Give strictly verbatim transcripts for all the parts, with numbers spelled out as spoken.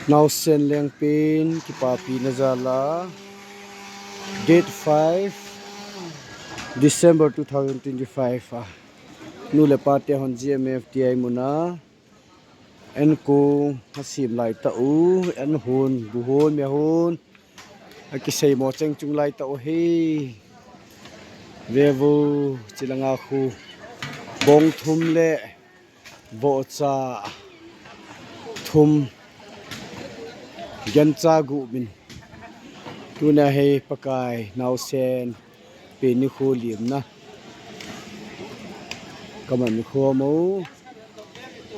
Naosen lengpin kipapina jal a, date five December two thousand twenty-five a nu le pate hon G M F D I mun a enkong asim lai tah u, en hon, bu hon, me hon, akisei mo cheng chung lai tah u hi. Vevo, chilanga khu bong thum le vohcha thum, gancha gup in, tuna hi Pakai naosen pen nikho limna kaman nikho mo,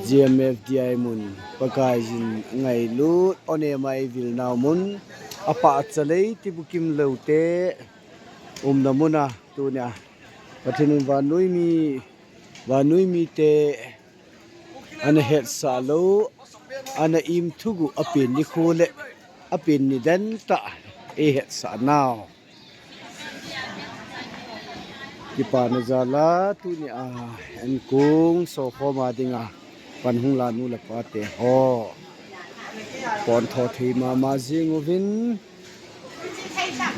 G M F D I mun, Pakaiyin ngailut, one mai vil nau mun, apah chalei tibukim lote umna muna tunia Pathen in vannoi mi, vannoi mite ana hetsah lou, ana im thugu apen nikho le apen nidan tah eihetsah nau. Kipana jal a tunia enkong sokhom a dinga pan hung la nu le pate ho, pontho thei mama jing uvin.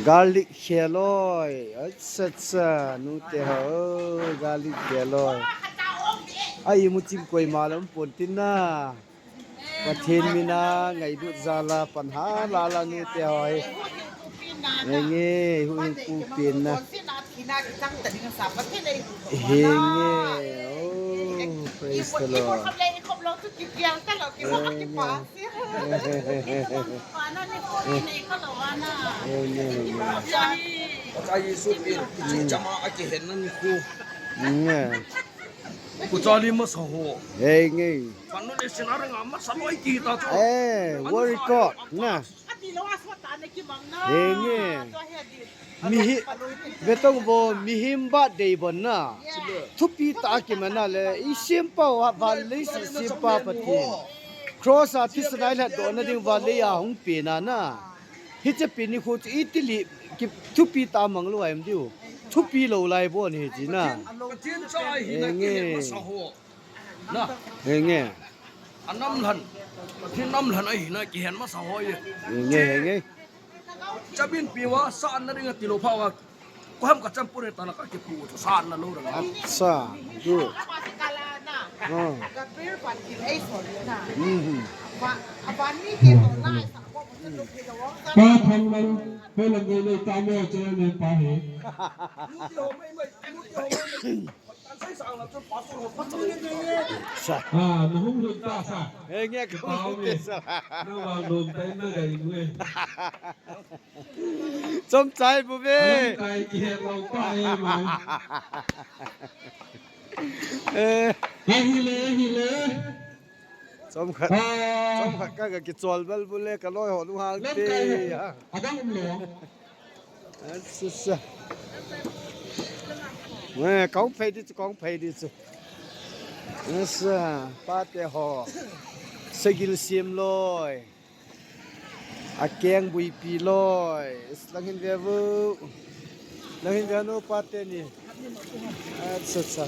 Garlic kheloi. Acha, acha, nute ho, garlic kheloi. Ai, imu chim koima lom pontin na. Pathen mina ngailut jal a pan ha la la nute ho hi. Nge nge, huhhingpu pen na. Henge, oh, praise the Lord. Henge, henge. Pakai Jesu pen, ichi chama akihenna nikho. Nge. Kuchali masa ho. Henge. Panu le sinara nga masa loi kita chu. Eh, very good. Na. Henge. Mihi, vetong vo, mihem birthday bon na. Thupi tah a kimana le, i sempa u, van lei sih sempa Pathen. Cross a thisan a ilhatdohna ding van lei a hung pena na. Hiche pen nikho chu itili ki thupi tah a mang lou a um diu. Thupi lou lai bon hi chi na. Pathen cha ahina kihen masa ho. Na. Henge. Anam lhan. Pathen nam lhan ahina kihen masa ho ye. Henge, henge. Chabin piwa sa anna ringa tilou phawa. Koham ka champur he tala ka kipu chu sa anna lou ranga. Acha, good. Oh. Mhm. Pa Thanglang, Thanglang nei nei tamo channel pa hi. Sa. Ah, nahung lut ta sa. Henge, kahung lut ta sa. Navang nom tai na gai ngue. Chomchai bu ve. Kai kihet lou pa e mai. Eh. Ahile, ahile. Chomkhat. Ah. Chomkhat ka, ka kichol bal bu le, ka loi ho lunghang te. Adang um lou. Acha, acha. Eh, kong phei di chu, kong phei di chu. Acha, pate ho. Sagil sim loi. Akeng buipi loi. Langhin ve vo. Langhin ve no pate ni. Acha, acha.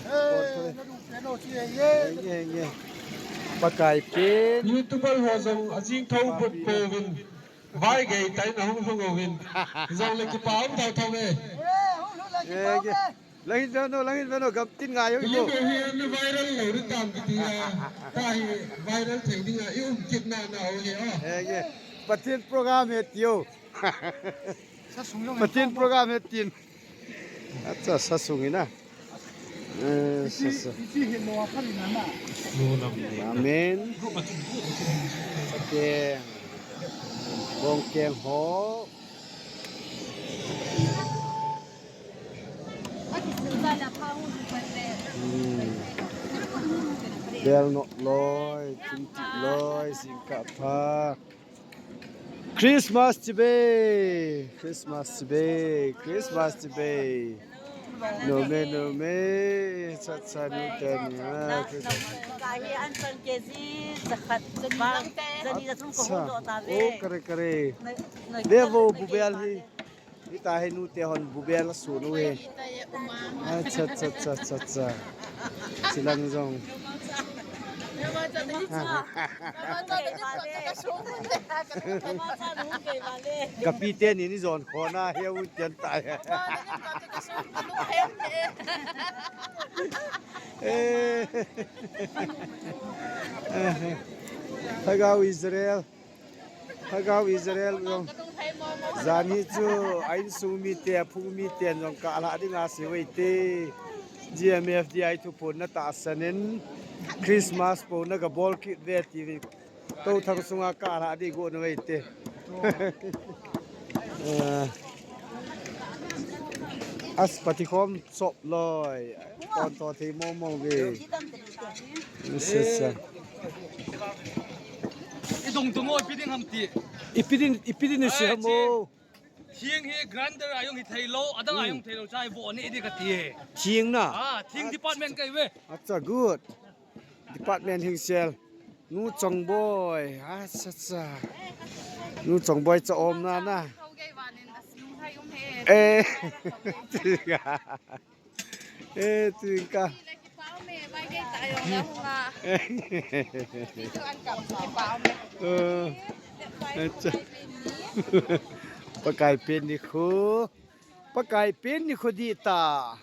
Nge, nge. Pakai pen. YouTuber ho jong ajing thou but pouvin. Vai gei tai na hung hung uvin. Jong le kipa um thou thou ve. Eh, hung hung le kipa um ve. Langhin ve no, langhin ve no, gamtin ngai ho. Video hi na viral lou ri tam kiti a. Tahi viral thei dinga i um kit na na ho hi o. Eh, nge. Pathen program he tiu. Pathen program he tin. Acha, sa sung ina. Eh, sa, sa. Amen. Keng. Bong keng ho. Hmm. Bel nok loi, tum ti loi, singkah pha. Christmas chibai, Christmas chibai, Christmas chibai. Nome, nome, cha cha nu teni, ah, Christmas. Acha. Oh, kare, kare. Vevo, bu bel hi. Hita hi nute hon bu bel asun u hi. Acha, cha, cha, cha, cha. Chilang jong. Kapi teni ni jon khona he un tian tai. Eh. Thagau Israel. Thagau Israel jong. Jan hi chu a insung mite, a phung mite jong ka la dinga si ve te. G M F D I thuphonna tahsan in Christmas pona ka bol kit ve ti ve. Tou thang sunga ka la di go na ve te. Eh. As pati khom sop loi. Kon to thei mong mong ve. Yes, yes, sir. I dong dong oi, ipi ding ham ti. Ipi ding, ipi ding ni si ham o. Thing hi grinder a jong hi thei lou, adang a jong thei lou, chai vo ni di ka ti e. Thing na. Ah, thing department kai ve. Acha, good. Department hingsel. Nu Chongboi. Acha, acha. Nu Chongboi cha om na na. Eh. Eh, tuing ka. Eh, acha. Pakai pen ni khu. Pakai pen ni khu di ta.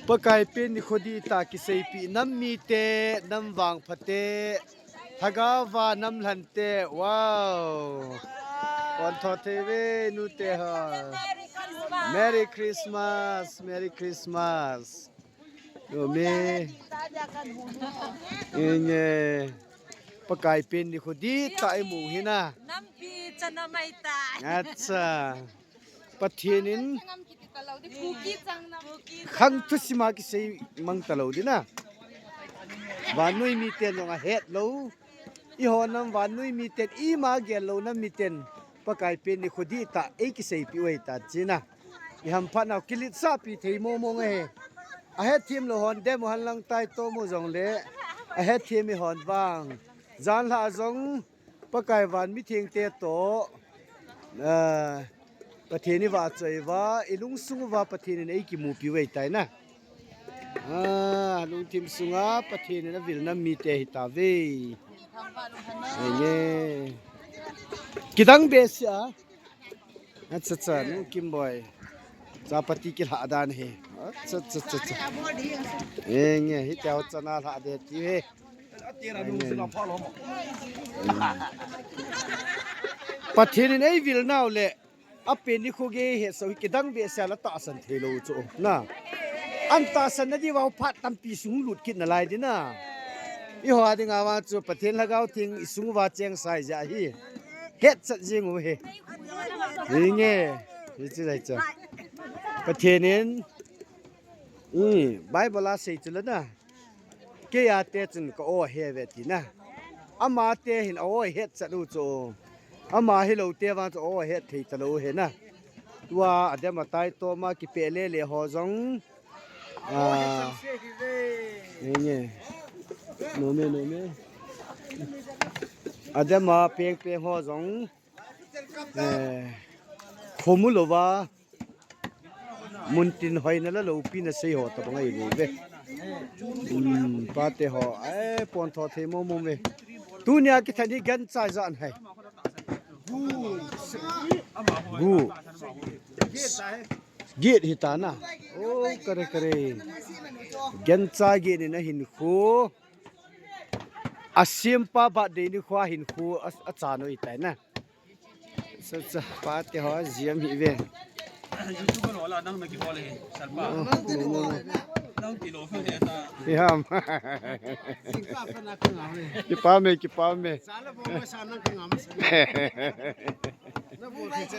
Pakai pen ni khu di ta, kiseipi nam mite, nam vangphate. Thagau va nam lhante, wow. Kon tho thei ve nute ha. Merry Christmas, Merry Christmas. Yo me. Inge. Pakai pen ni khu di ta i mu hi na. Nampi cha na mai ta. Acha. Pathen in khang thu sima kisei mang ta lou di na. Vannoi miten jong a het lou. I ho nam vannoi miten ima gel lou nam miten Pakai pen ni khu di ta ei kiseipi u ahi ta chi na. I hamphat nau kiletsah pi thei mong mong ahi. A het them lou hon dem u hen lang tai to mu jong le. A het them i hon vang. Jan lha jong Pakai van mithengte toh, ah, Pathen i vahchoi uva, i lungsung uva Pathen in ei kimupi u ahi tai na. Ah, lungthim sunga Pathen in avil nam mite hi ta ve. Enge. Kidang behseh a. Acha, acha, nu Kimboi. Chapati kilha dan hi. Acha, acha, acha, acha. Enge, hi teo chana lha de ti hi. Pathen in ei vil nau le, a pen ni khu gei he so hi kidang behseh a la tahsan thei lou chu. Na. An tahsan na di vang phat tampi sung lut kit na lai di na. I ho a dinga vang chu Pathen Lhagao Theng i sung uva cheng sai ja hi. Het chat jing u hi. Hi nge. Hi chu lai chu. Pathen in. Um, Bible a sei chu la na. Kei a te chun ka aw he ve ti na. Ama te hin a aw het chat u chu. Ama hi lou te vang chu aw het thei ta lou he na. Tua a dem a tai to ma kipeh le le ho jong. Ah. Nge nge. Nome, nome. A dem a peng peng ho jong. Eh. Khomu lou va. Muntin hoina la loupina sei ho tabang ahi bou ve. Hmm, pate ho, eh, pon tho thei mong mong ve. Tunia kithat hi gancha ijat ham. Gu. Get hi ta na. Oh, kare kare. Gancha get ni na hin khu. A siampa birthday ni khu a hin khu a, a chan u ahi tai na. Sa, sa, pate ho, jiam hi ve. YouTube lo la nang na kihol e, salpa. Oh, no, no, no. Nang kilo fe de ta. Iham. Singka pa na ka ngam e. Kipa me, kipa me. Sala bo ma sa nang ka ngam sa. Na bo ke cha.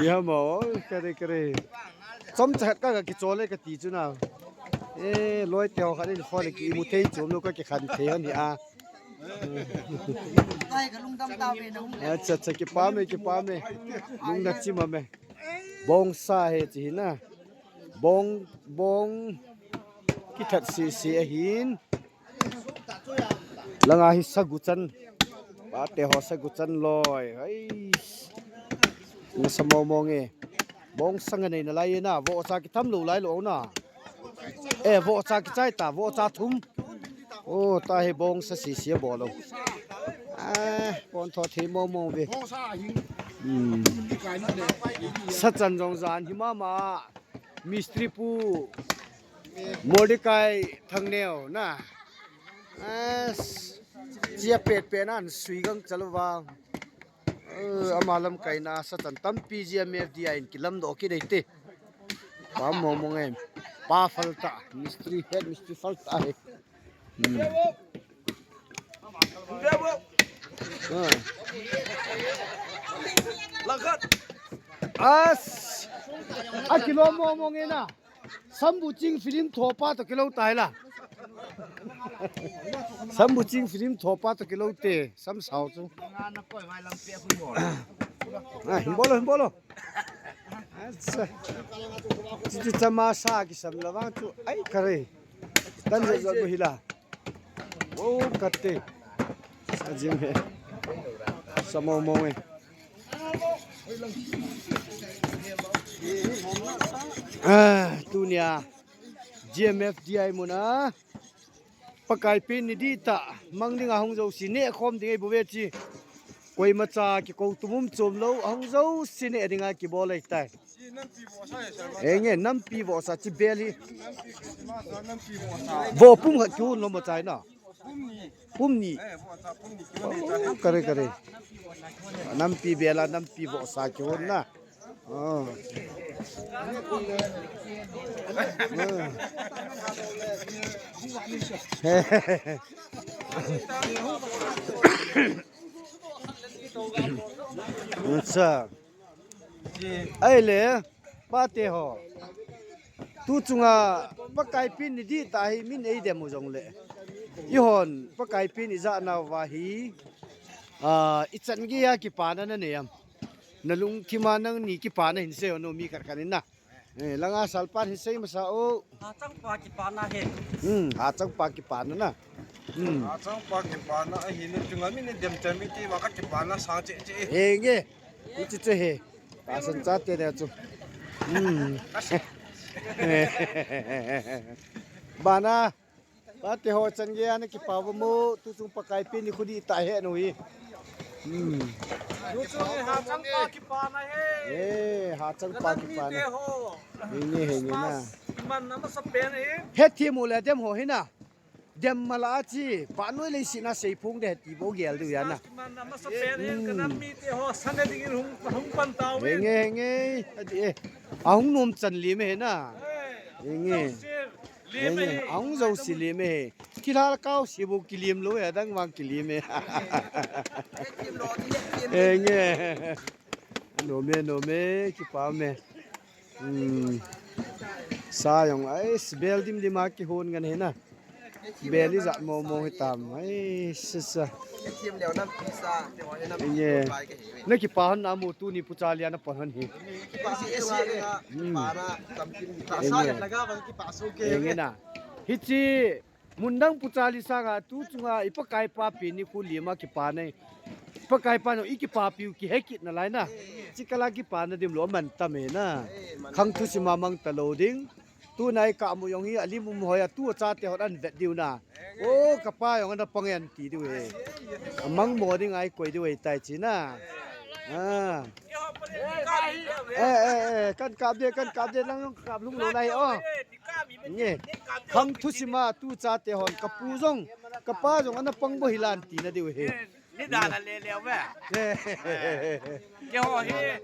Iham o, kare, kare. Chomcha khat ka, ka kichol e kati chu na. Eh, loi te ho khat in phone le kimu thei chu lo ka kikhen thei hon hi a. Acha, acha, kipa me, kipa me. Lungna chim a me. Bongsa he chi hi na. Bong, bong. Kithat sisi ahin. Langa hi sagu chan. Pate ho sagu chan loi. Ai. Nasa mong mong e. Bongsa nga nei na lai e na. Vohcha kitham lou lai lou na. Eh, vohcha kichai ta. Vohcha thum. Oh, ta hi bong sa sisi a bol lo. Ah, pon tho thei mo mo ve. Hmm. Sa chan jong jan hi mama. Mistri pu Mordecai Thangneo na. Ah, chia pet pet nan sui gang chalo va. Eh, ama lamkaina sa chan tampi G M F D I in kilamdoh kit e te. Pa mo mo nge. Pa falta, mistri, head mistri falta he. Hmm. Ah. As. Akilo mo mo nge na. Sambuching film thopa to kilo tai la. Sambuching film thopa to kilo te. Sam sao chu. Ah, himbolo, himbolo. Acha. Chichu chama sa kisam la vang chu. Ai, kare. Tan jo jo hila. Oh, kate. Sa jing he. Samo mo e. Ah, tunia. G M F D I muna. Pakai pen ni di ta. Mang ding a hung jo si ne khom ding e bu ve chi. Koima cha ki ko tumum chom lo. A hung jo si ne ding a ki bol e tai. Enge, nampi vohsa chi bel hi. Voh pum khat kihon lou ma chai na. Pum ni. Oh, kare, kare. Nampi bel a, nampi vohsa kihon na. Oh. Acha. Ahile, pate ho. Tu chunga Pakai pen ni di ta hi min ei dem u jong le. Ihon Pakai pen i ja nauva hi. Ah, i chan gei a kipana na nei am. Na lungthim a nangni kipana hin sei o no mi khat khat in na. Eh, langa salpan hin sei masa o. Hachangpa kipana he. Hmm, hachangpa kipana na. Hmm. Hachangpa kipana ahi na chunga min ei dem chan mi ti va ka kipana sang che che. Henge. Hichu chu he. Pasan chate le chu. Hmm. Bana. Pate ho chan gei a na kipa vo mo, tu chung Pakai pen ni khu di ta he nu hi. Hmm. Tu chung hi hachangpa kipana he. Eh, hachangpa kipana. Te ho. Ni ni he ni na. Iman na masa pen hi. Hethem u le dem ho hi na. Dem mala a chi, pa noi lei sina sei phung de ti bo gel diu ya na. Iman na masa pen hi, ka nam mite ho, sana dingin hung, hung pan tau. Henge, henge. Adi e. Ahung nom chan li me he na. Henge. Henge. Ahung jo si li me he. Thilha kau si bu kilim lo e, dang vang kilim e. Henge. Nom e, nom e, kipa me. Hmm. Sa jong, ai, bel dim dim a kihon ngan he na. Bel ijat mo mo hitam. Ai, sisa. Enge. Na kipa hon na mu tuni Pu Charlie a na pon hon hi. Hmm. Enge. Enge na. Hichi Mun dang Pu Charlie sanga tu chunga i Pakai pa pen ni khu lim a kipa na. I Pakai pa no i kipapiu kihe kit nalai na. Chikala kipana dim lo man tam e na. Khang thusim a mang ta lo ding. Tuna i kamu jong hi alim um hoi a tu a chate hon an vet diu na. O ka pa jong ana pang e an ti diu he. Amang mo ding a i koi diu e tai chi na. Ah. Eh, eh, eh, kan kap de, kan kap de, nang jong kap lung lo na hi o. Nge, khang thusim a tu chate hon, ka pu jong, ka pa jong, ana pang bo hi lan ti na diu he. Ni da la le le ve. Eh. Ke ho he,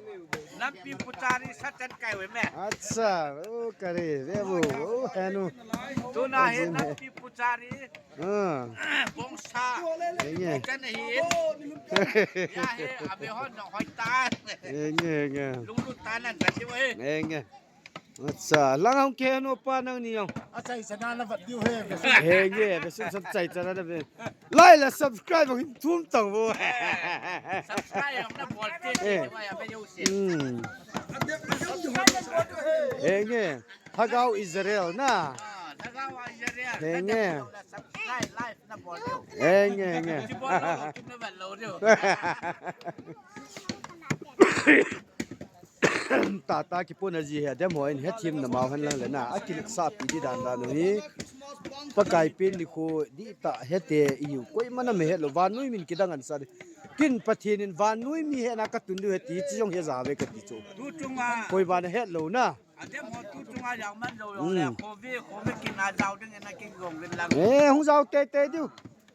nampi Pu Charlie sa chan kai ve me. Acha, o kare, ve bu, o henu. Tuna he nampi Pu Charlie. Ah. Bongsa. Enge. Chan hi. Ya he, abe hon no hoi tan. Enge, enge. Lung lu tan nan ba ti ve. Enge. Acha, lang hung kiheno pa nangni jong. Achai chana na vat diu he. Henge, besun san chai chana na ve. Like le subscribe hung thum tang vo. Subscribe hung na bol te, eh, te wa ya ve yo se. Hmm. Henge. Thagau Israel na. Ah, Thagau Israel. Henge. Subscribe, like na bol diu. Henge, henge. Ti bol lo, ti na vat lo diu. Tata kipuna ji he, dem ho in hethem na mau hen lang le na, akil sa pi di dan dan u hi. Pakai pen nikho dihtah hete ihiu. Koima na mi helou, vannoi min kidang ansa di. Kin Pathen in vannoi mi hena katun diu ahi ti chu jong heja ve kati chu. Koima na helou na. Adem ho tu chunga jao man jou jong le, hmm, khovi, khovi kin a jao ding in a kin jong vin lang. Eh, hung jao teitei diu.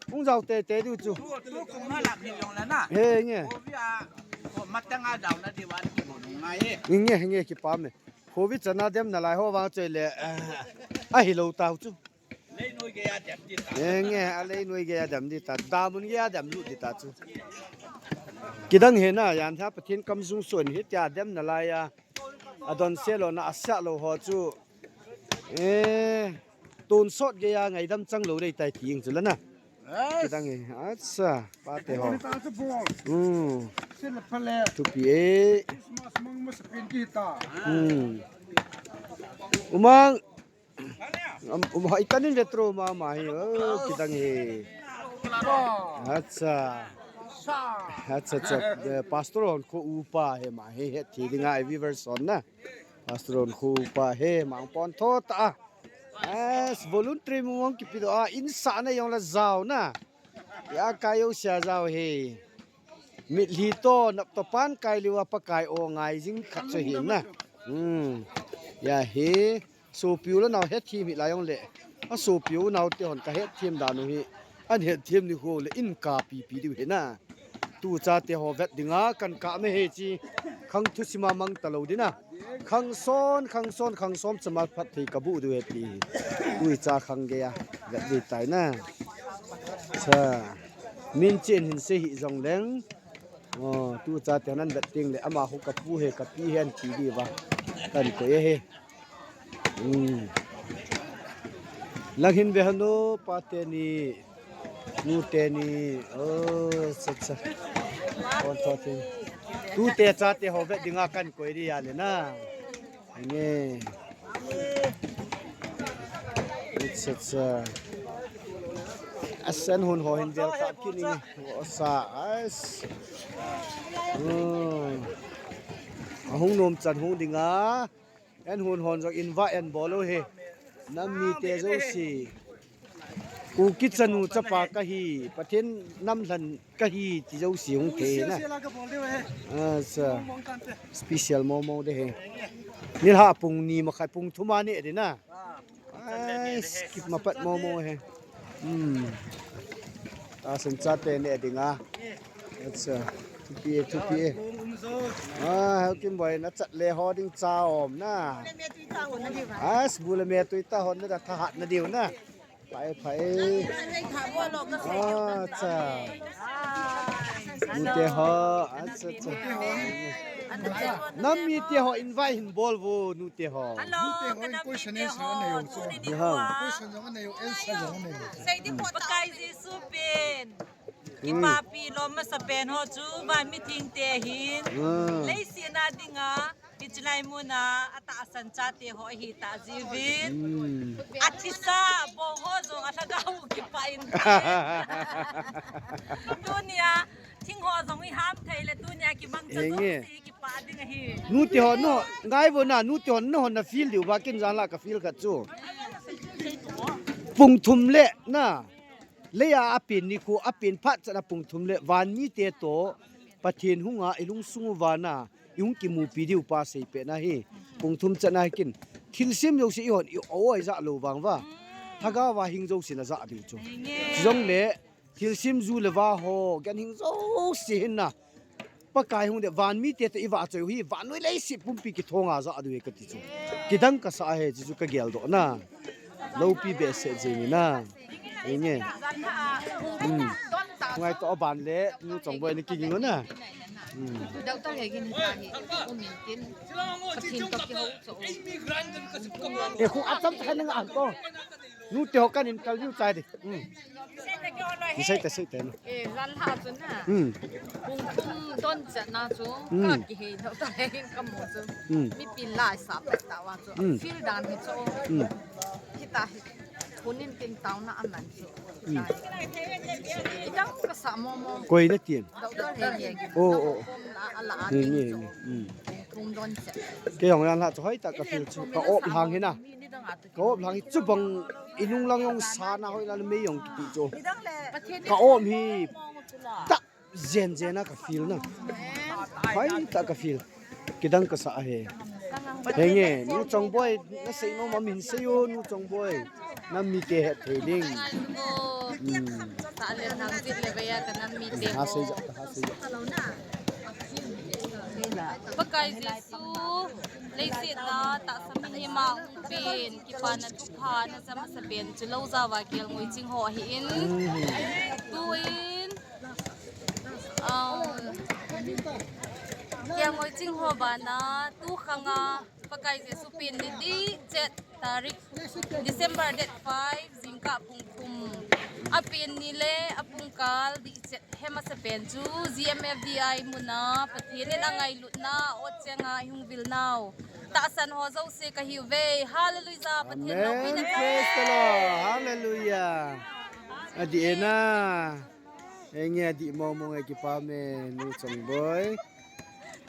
Hung jao teitei diu chu. Tu, tu chunga lam hi jong le na. He, nge. Khovi a, kho matang a jao na diu an kibol ngai e. Nge, nge, kipah me. Khovi chana dem nalai ho vang choi le, eh, ahilou tau chu. Leinoi gei a dem di ta. Eh, nge, a leinoi gei a dem di ta. Damun gei a dem lut di ta chu. Kidang hena, yan tha Pathen kam jung sun hitia dem nalai a. Adon se lou na, asia lou ho chu. Eh, tonsot gei a ngaidam chang lou dei tai ti ing chu la na. Yes. Kidang e, acha, pate ho. Ani ta chu bol. Hmm. Sila phale. Thupi e. Christmas mang masa pen kita. Hmm. Umang. Um, um, hai tanin retro mama hi, oh, kidang hi. Acha. Acha, acha. Eh, Pastor hon kho upa hi ma hi, hetthei dinga, eh, viewers hon na. Pastor hon kho upa hi, mang pon tho ta. As voluntary mong kipi doh a, insahna jong la jao na. Ya kayo sia jao hi. Mitlhi to, nap to pan kai liu a Pakai o ngai jing khat chu hin na. Hmm. Ya hi. Sopi u le nao hetthem hi la jong le. A sopi u nao te hon ka hetthem dan u hi. An hetthem ni ho le in ka pipi diu hi na. Tu chate ho vet dinga kan kah me hi chi. Khang thusim a mang ta lou ding a. Khang son, khang son, khang som chama phatthei ka bu diu hi ti. Tui cha khang gei a. Vet di tai na. Cha. Min chen hin sei hi jong leng. Oh, tu chate nan vet ting le ama hu ka pu hi ka pi hi an ti di va. Kan koi hi. Hmm. Lang hin ve hanu, pa teni, nu teni, oh, cha cha. Kon to tin. Tute chate ho vet dinga kan koi di ya le na. Nge. Cha cha. Asan hun ho hin vel ka kini. Osa, as. Hmm. Ahung nom chan hung dinga. En hun hon jong invite en bol u hi. Nam mite jouse. Kuki chanu chapa ka hi. Pathen nam lhan ka hi ti jouse hung thei na. Acha. Special momo de hi. Nilhah pung ni makhai pung thum a ne de na. Ai, skip ma pat momo hi. Hmm. Tahsan chate ne dinga. Acha. Thupi e, thupi e. Ah, Kim boy na chat le ho ding cha om na. As bu le me tui ta hon na da thahat na diu na. Phai, phai. Acha. Nute ho, acha, acha. Nam mite ho invite hin bol vo, nute ho. Hello, ka nam mite ho, tuni nikho a. Sei di pho Pakai Jesu pen. Kipapi lom masa pen ho chu, van mi thengte hin. Hmm. Leiset a dinga. Hiche lai muna, atahsan chate ho ahi ta jiuvin. Hmm. Athisa, bong ho jong alhagao kipah in. Tunia, thing ho jong iham thei le, tunia kimang cha jong si kipah ding ahi. Nute ho, no, ngai vo na, nute ho, no, na feel diu va, kin jan la ka feel khat chu. Pung thum le, na. Leiya apen nikho, apen phat chan a pung thum le, van mite to, Pathen hunga, ilungsung uva na, I hung kimupi diu pa seipeh na hi. Pung thum chan a hi kin. Thilsem jouse ihon i-o ija lou vang uva. Lhagao va hing jouse na ja diu chu. Chujongle, thilsem ju le va ho, gan hing jouse hin na. Pakai hung de van mite te i vahchoi u hi, vannoi leiset pumpi kithong a ja diu hi kati chu. Kidang kasa hi, chu chu ka geldoh na. Loupi behseh jeng in na. Nge. Hmm. Ngai to aban le, nu Chongboi ni kiging na. Hmm. Doctor he gin ta hi, u min tin. Pathen to kiho cho. E khu acham khan nga an to. Nute ho kan interview chai di. Hmm. Ni sei ta sei ta na. E, jan lha chu na. Hmm. Pung thum don chan na chu. Hmm. Ka kihei doctor he gin ka mu chu. Hmm. Mipi lai sa pet ta va chu. Hmm. Feel dan hi chu. Hmm. Hita hi. Hunin tin tauna aman chu. Hmm. Idang kasa momo. Koi na tin. Doctor he he. Oh, oh. Ala, ala, ala. Ni, ni, ni. Hmm. Kei jong jan la chu hoitah ka feel chu. Ka op lang hi na. Ka op lang hi chu bang i nung lang jong sa na hoi la mei jong kiti chu. Ka op hi ta jen jen a ka feel na. Hoitah ka feel. Kidang ka sa he. Henge, nu Chongboi, na sei nom a min sei o, nu Chongboi. Nam mite het thei ding. Hmm. Sa le nang jit le ve a ka nam mite. Ha sei ja, ha sei ja. Pakai Jesu, leiset a tahsa mihem a hung pen, kipana thupha na jam asa pen chu lo jawa Kelngoi Ching ho ahi in. Hmm. Tuin, ah, Kelngoi Ching ho bana, tu khanga, Pakai Jesu pen ni dih chet tarik December date five, jingkah pung thum. A pen ni le a pungkal dih chet he masa pen chu G M F D I muna Pathen in a ngailutna ot chenga i hung vil nau. Tahsan ho jouse ka hiu ve. Hallelujah. Pathen loupina. Amen. Praise the Lord. Hallelujah. Adi ena. Enge adi mong mong e kipah me nu Chongboi.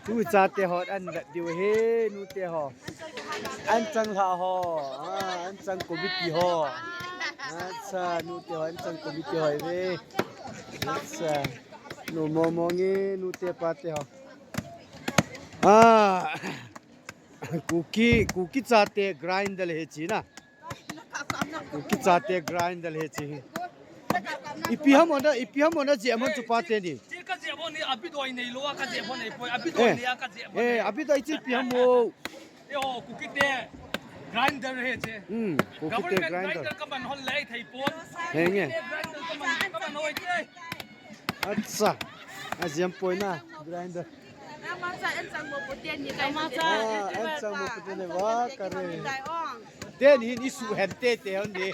Tu chate ho an vet diu he, nute ho. An chang lha ho. Ah, an chang committee ho. Acha, nute ho, an chang committee ho ve. Acha. Nu mong mong e, nute pate ho. Ah. Kuki, Kuki chate grinder he chi na. Kuki chate grinder he chi. Ipi ham ona, ipi ham ona jep ham chu pate ni. Chi ka jep ho ni, abidoi nei lou a ka jep ho nei poi, abidoi nei a ka jep ho. Eh, abidoi chi ipi ham o. E ho, Kuki te grinder he chi. Hmm, Kuki te grinder. Government grinder ka man hon lei thei pon. Henge. Kuki te grinder ka man, ka man hoi te. Acha. A jep poi na grinder. Ama cha an chang mo pute ni kai. Ama cha. Ah, an chang mo pute ni va kare. Ten hin isu hen te te hon ni.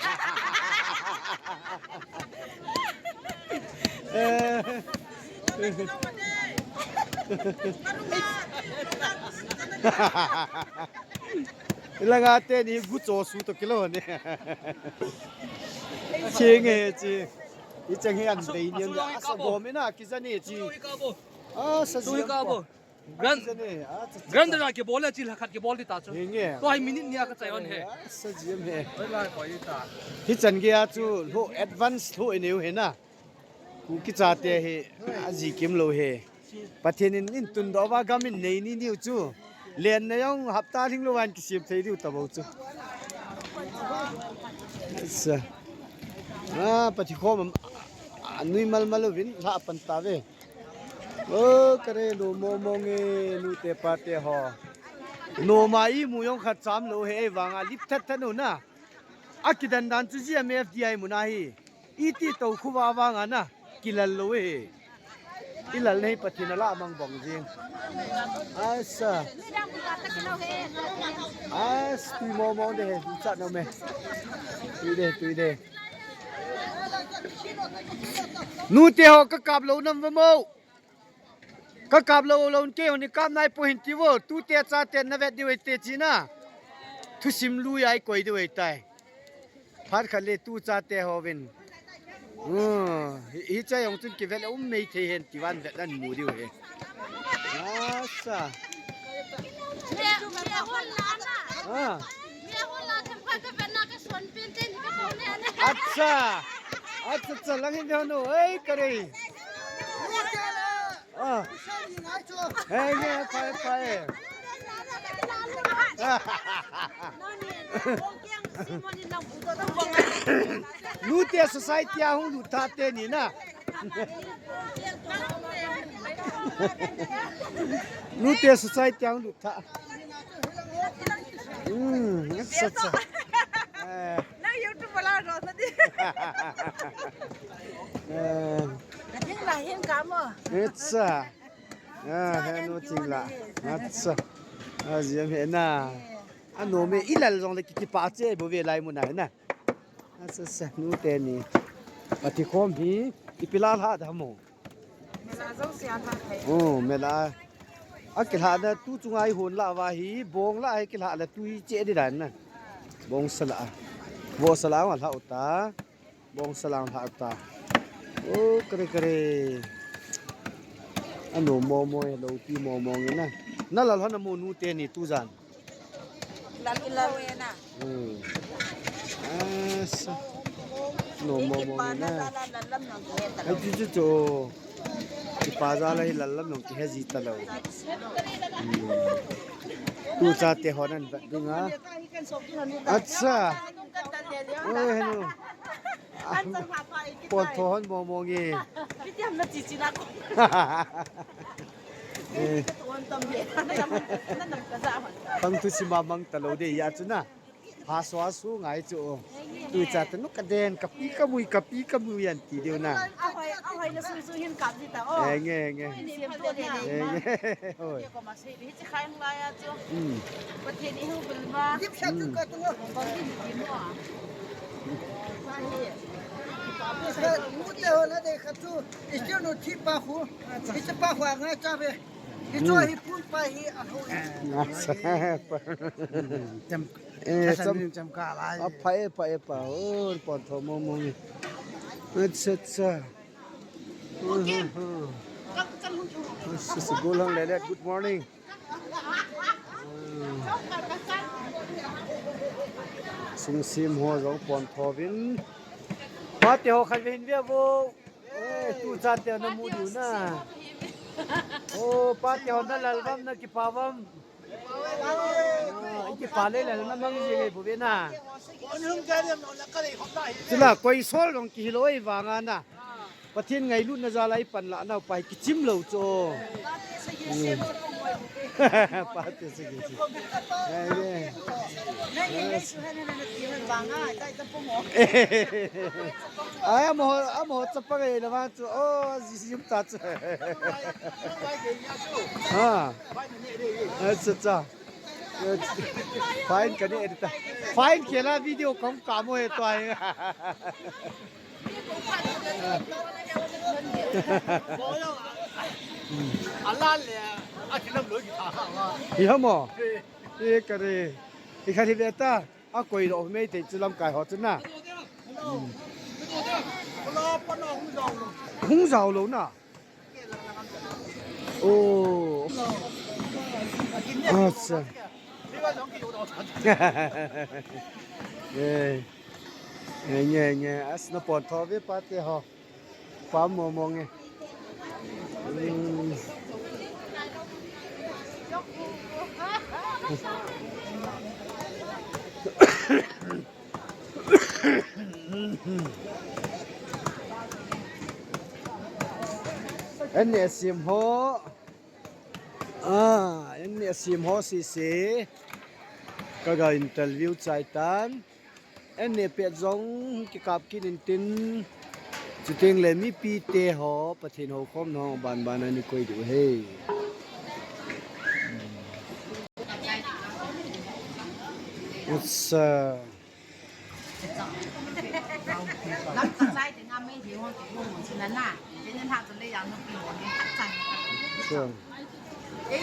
Eh. Ilanga ten hi gu cho su to kilo ni. Ching e chi. I chang hi an dei ni. Asa bo mi na ki za ni chi. Asa ji ka bo. Grand, grand na ke bol a chil khat ke bol di ta chu. Henge. To hai minute nia ka chai on he. Sa jim he. Oi lai koi ta. Hi chan ge a chu lo advance lo e neu he na. Kuki chate he a ji kim lo he. Pathen in in tun do va gam in nei ni niu chu. Len na jong hapta hing lo van ki sim thei diu ta bo chu. Sa. Ah, Pathen khom a nui mal mal vin la pan ta ve. O, kare nu mo mo nge, nute pate ho. Noma imu jong khat cham lou he, vanga lip that that nu na. Akidan dan chu G M F D I muna hi. Iti to khuva vanga na, kilal lou he. Ilal nei Pathen a la mang bong jing. Asa. As, tui mo mo de he, du chat no me. Tui de, tui de. Nute ho ka kap lou nam va mo. Ka kap lou lou kei ho ni kap nai po hin ti vo, tute chate na vet diu te chi na. Thusim lui ai koi diu tai. Phat khat le tu chate ho vin. Uh, hi, hi cha jong chun kivel um mei thei hen ti van vet an mu diu he. Asa. Me, me hon la na. Ah. Me hon la them khat ka vet na ka son pen ten ka son ne ne. Acha. Acha, acha, lang hin ho no. Ei, kare. Ah. Hey, yeah, fine, fine. Nute society a hung lut tha te ni na. Nute society a hung lut tha. Hmm, acha, acha. Eh. Na YouTube wala ro na di. Eh. Ka thing la hin ka mo. Acha. Ah, he nu ching la. Acha. A jia me na. A no me ilal jong le ki, kipa che bo ve lai mu na na. Asa sa nu te ni. Pati khom hi ipi la la da mo. Mela jo sia la thai. Oh, mela. A ki la na tu chunga i hon la va hi bong la hi ki la la tu i che di dan na. Bong sa la. Bo sa la wa la uta. Bong sa lang thak ta. Oh, kare kare. Ano mo mo e, lo pi mo mo nge na. Na lal hon amu nu teni tujan. Lal i lal e na. Hmm. Asa. No mo mo ni na. Ai chu chu chu. Kipa jal a hi lal lam nong kihe ji talou. Hmm. Tu chate hon an vet ding a. Acha. Oi, hello. Pontho hon mo mo nge. Eh. Tang tu sima mang talou de ya chu na. Haso asu ngai chu. Tu chate nu kaden kapi kamui kapi kamui an ti diu na. Ahoi, ahoi na su su hin kap di ta o. Eh, nge, nge. Ni sem to ni. Eh, nge. Oi. Ko ma se ni chi khai ngai a chu. Hmm. Pathen i hu bil ma. Hmm. Mute ho na de kha chu. Istiano thi pa khu. Istiano pa khu ngai cha ve. Istiano hi pun pa hi a ho. Tem. Eh, cham, cham ka lai. Apa e pa e pa. Oh, pontho mo mo ni. Acha, acha. Sis Gulang Lelet, good morning. Sungsim ho jong pontho vin. Pate ho khan vin via vo. Eh, tu chate na mu diu na. Oh, pate ho na lal vam na kipa vam. Ah, i kipa le le na mang ji ngai bu ve na. Chula koi sol jong kihilou vang a na. Pathen ngailutna jal a i panla nau pa hi kichim lou chu. Pate se ki. Ai, amaho, amaho chapa ngai la ma chu. Oh, ji ji ta chu. Ha. Acha, acha. Fine ka ne edit. Fine khela video kong kamo he to ai. Hi ha mo. E kare. I kha hi ve ta. A koi lo mei te chu lamkai ho chu na. Hung jao lou na. Oh. Acha. Nge, nge, nge, nge. As na pontho ve pate ho. Pa mo mo nge. Hmm. N S M ho. Ah, N S M ho sese. Ka ga interview chai tan. N S M pet jong kikap kit in tin. Chuteng le mipi te ho, Pathen ho khom no ban ban a ni koi diu he. Acha.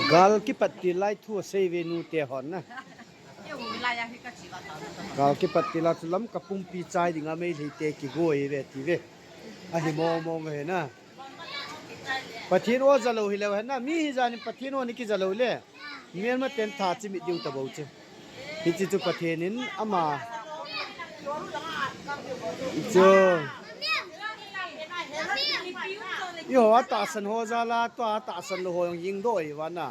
Gal kipat til lai thu asei ve nu te hon na. Gal kipat til a chu Lamka pumpi chai ding a Meitei te kigoi ve ti ve. Ahi mo mo nge na. Pathen o ja lou hi leu hen na. Mi hi jan in Pathen o ni kija lou le. Myanmar ten tha chi mit diu ta bou chu. Hichi chu Pathen in ama. Chu. Eiho a tahsan ho jal a, tua tahsan lou ho jong hing doh hi vana.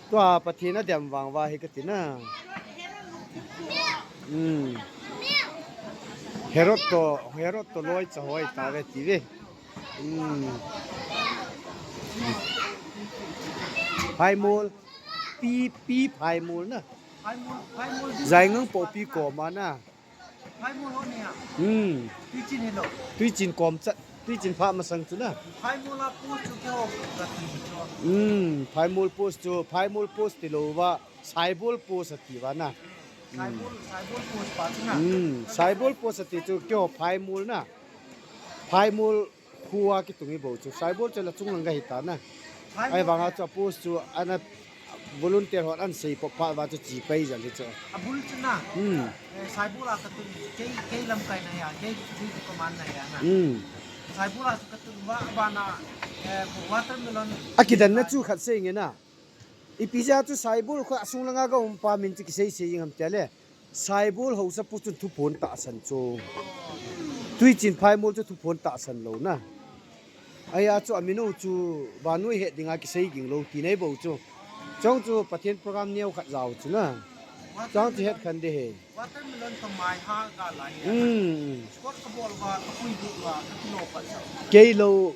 Tua Pathen a dem vang va hi kati na. Hmm. Herod to, Herod to loi cha hoi ta ve ti ve. Hmm. Phaimol. Pi, pi phaimol na. Phaimol, phaimol. Jaingang po pi ko ma na. Phaimol ho ni a. Hmm. Tuichin hi lo. Tuichin kom chat. Tuichin pha masang chu na. Phaimol a post chu keiho ka ti chu. Hmm. Phaimol post chu. Phaimol post ti lou va. Saibol post ati va na. Saibol, Saibol post pa chu na. Hmm. Saibol post ati chu keiho Phaimol na. Phaimol khua kitung hi bou chu. Saibol chu la chung lang ka hi ta na. Saibol. Ahivang a chu a post chu ana volunteer hon an sei pop pha va chu chi pai jal hi chu. A bul chu na. Hmm. Eh, Saibol a ka tun, kei, kei lamkai na ya, kei, kei command na ya na. Hmm. Saibol a chu ka tun va, va na, eh, watermelon. A kidan na chu khat sei nge na. Ipi jeh a chu Saibol kho a sung langa ga um pa min chu kisei sei jing ham tia le. Saibol haosapu chun thuphon tahsan chu. Tuichin Phaimol chu thuphon tahsan lou na. Ahia chu amin u chu vannoi het dinga kisei ging lou ti nei bou chu. Chong chu Pathen program neo khat jao chu na. Chong chu het khan de he. Watermelon ka mai ha ga lai. Hmm. Sport ka bol va ka pui bu va ka kilo pa sa. Kei lou,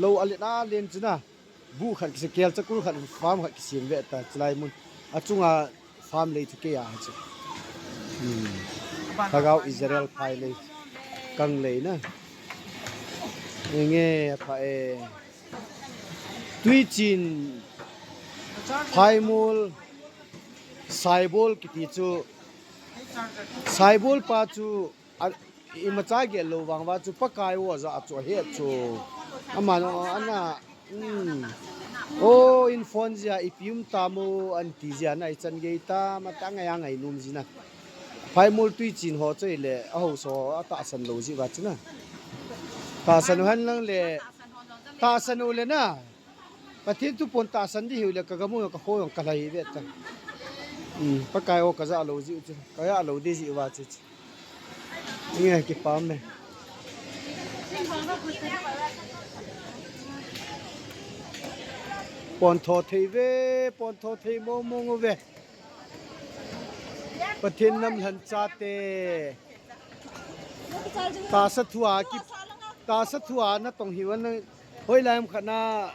lou a len a len chu na. Bu khat kisa kel chakul khat farm khat kisem ve ta chilai mun. A chunga farm lei chu kei a chu. Hmm. Thagau Israel phai lei. Kang lei na. Enge pha e. Tuichin Phaimol Saibol kiti chu. Saibol pa chu a, imacha gel lou vang va chu Pakai o ja chu he chu. Ama no ana. Hmm. O in phone jia ipi um ta mo an ti jia na i chan gei ta ma ta ngai a ngai num ji na. Phaimol Tuichin ho choi le a ho so a tahsan lou ji va chu na. Tahsan u hen lang le. Tahsan u le na. Pathen thuphon tahsan di hiu le ka gamu ka kho jong ka lai ve ta. Hmm. Pakai o ka ja lou ji chu. Ka ja lou di ji va chu. Nge kipam e. Pon tho thei ve, pon tho thei mong mong ve. Pathen nam lhan chate. Tahsa thua ki, tahsa thua na tong hiu na. Hoilai am khat na,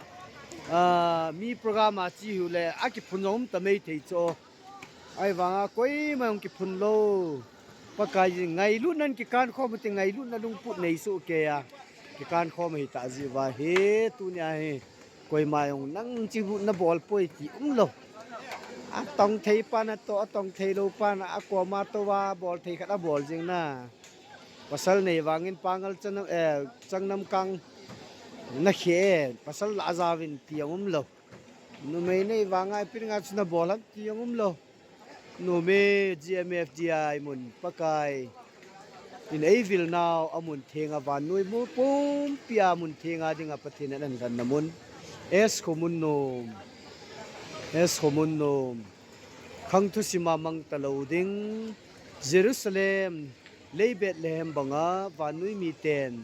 ah, mi program a chi hiu le, a kiphun jong um ta mei thei cho. Ahivanga koima jong kiphun lou. Pakai jin ngailut nan kikan khom ti ngailut na lungput nei su ke a. Kikan khom hi ta ji va he tunia he. Koima jong nang chi bu na bol poi ti um lou. A tong thei pa na to, a tong thei lou pa na, a koma to va bol thei khat a bol jing na. Pasal nei vangin pangal chanam, eh, changnam kang na khe, pasal la a ja vin ti um lou. Numei nei vanga ipi dinga chu na bol ham ti jong um lou. Numei G M F D I mun Pakai in ei vil nau a mun thenga vannoi mu pumpi a mun thenga dinga Pathen in an lhan na mun. Es kho mun nom. Es kho mun nom. Khang thusima mang ta lou ding. Jerusalem lei Bethlehem banga vannoi miten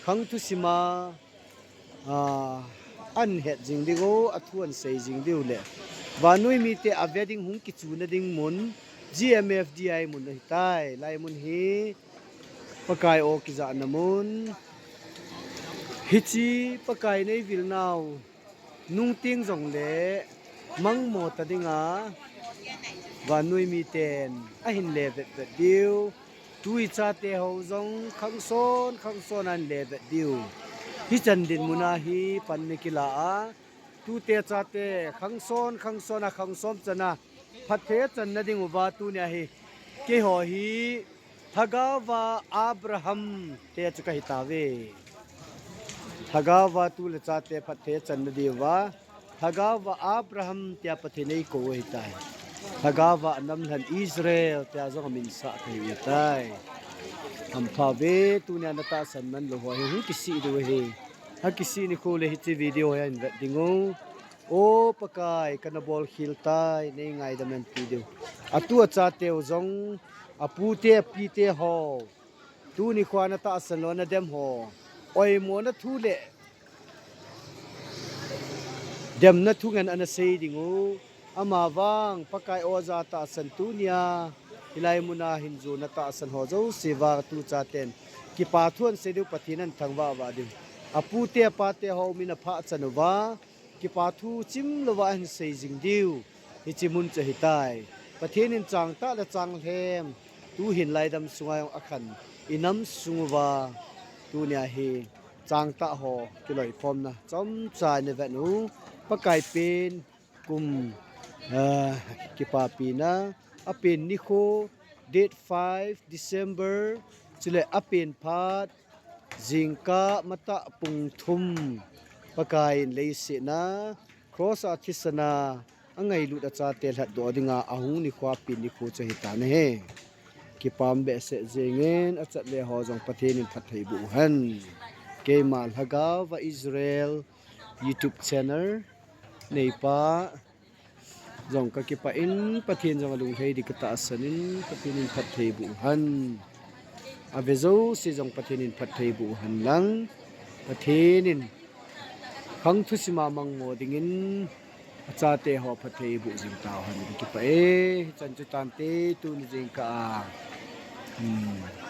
khang thusima a, an het jing ding u, a thu an sei jing diu le. Vannoi mite a ve ding hung kichu na ding mun, G M F D I mun ahi tai, lai mun hi Pakai o kija na mun. Hichi Pakai nei vil nau, nung ting jong le, mang mo ta dinga, vannoi miten, a hin le vet vet diu. Tui chate ho jong khangson, khangson an le vet diu. Hi chan din muna hi pan ni kila a. Tute chate khangson, khangson a khangsom chana. Phatthei chan na ding uva tunia hi. Keiho hi Thagauva Abraham te chu ka hi ta ve. Thagauva tu le chate phatthei chan na ding uva. Thagauva Abraham tia Pathen ei ko u ahi tai. Thagauva a namlhan Israel tia jong a min sah thei u ahi tai. Hampha ve tunia na tahsan man lou ho hi hung kisih diu ahi. Ha kisih nikho le hiche video hi hin vet ding u. O Pakai, kana bol khel tai, nei ngaidam in ti diu. A tu a chate u jong, a pute, a pite ho. Tuni kho a na tahsan lou na dem ho. Oimo na thu le. Dem na thu ngen ana sei ding u. Ama vang, Pakai o ja tahsan tunia. Hilai muna hin jo na tahsan ho jouse vang tu chaten. Kipa thu an sei diu Pathen an thangvah vah diu. A pute, a pate ho min a phah chan uva. Kipa thu chim louva ahin sei jing diu. Hiche mun chu ahi tai. Pathen in changtah le changlhem. Tu hin laidam sunga jong akhan. I nam sung uva. Tunia hi changtah ho kiloikhomna. Chomcha in i vet u. Pakai pen kum, ah, kipapina. A pen nikho date five December. Chule a pen phat. Jingkah matah pung thum Pakai in leiset a cross a thisan a angailut a chate lhatdoh dinga ahung nikho a pen nikho chu ahi tan ahi. Kipah behseh jengin achat le ho jong Pathen in phatthei boh hen. Keima Lhagao va Israel YouTube channel neipa jong kakipah in, Pathen jong alunglhai ding katahsan in, Pathen in phatthei boh hen. Ave jouse jong Pathen in phatthei boh hen lang, Pathen in khang thusim a mangmo dingin achate ho phatthei boh jing tauhen, kakipah e. Hichan chu tante, tuni jingkah a, hmm,